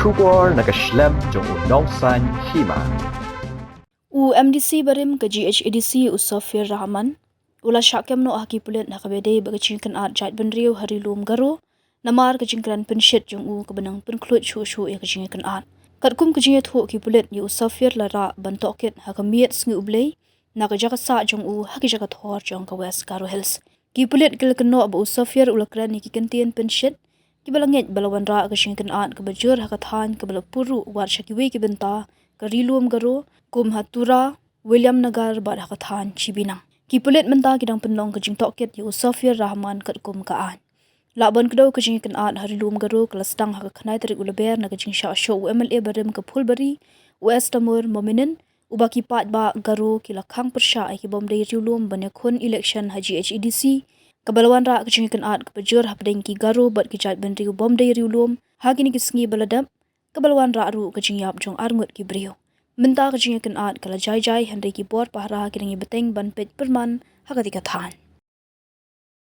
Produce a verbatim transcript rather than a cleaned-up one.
Khubor na ka shlem jong u Nongsaiñ Hima. U MDC barim ka GHADC u Safir Rahman u la shah kem noh ha ki pulit ha kaba ïadei bad ka jingïakynad jaitbynriew ha Ri Lum Garo, namar ka jingkren pynshit jong u kaba nang pynkhluit shuh shuh ïa ka jingïakynad. Katkum ka jingïathuh ki pulit, ïa u Safir la rah ban tohkit ha ka miet sngi U Blei na ka jaka sah jong u ha ki jaka thor jong ka West Garo Hills. Ki pulit ki la kynnoh ba u Safir u la kren ïa ki kyntien pynshit kiba la ngeit ba la wanrah ka jingïakynad kaba jur ha ka thaiñ kaba la pur ruh wat sha kiwei ki bynta ka Ri Lum Garo, kum ha Tura, Williamnagar bad ha ka thaiñ Chibinang. Ki pulit mynta ki dang pynlong ka jingtohkit ïa u Safir Rahman katkum ka aiñ. Lah ban kdew, ka jingïakynad ha Ri Lum Garo ka la sdang ha ka khyndai tarik u Lber na ka jingshah shoh u MLA barim ka Phulbari, u S Tamur Mominin, uba ki paidbah Garo ki la khang pyrshah ïa ki bym dei riewlum ban ïakhun election ha GHADC, kaba la wanrah ka jingïakynad kaba jur hapdeng ki Garo bad ki jaitbynriew bym dei riewlum ha kine ki sngi ba la dep, kaba la wanrah ruh ka jingïap jong arngut ki briew. Mynta ka jingïakynad ka la jai jai, hynrei ki bor pahara ki dang ïa bteng ban peit pyrman ha kata ka thaiñ.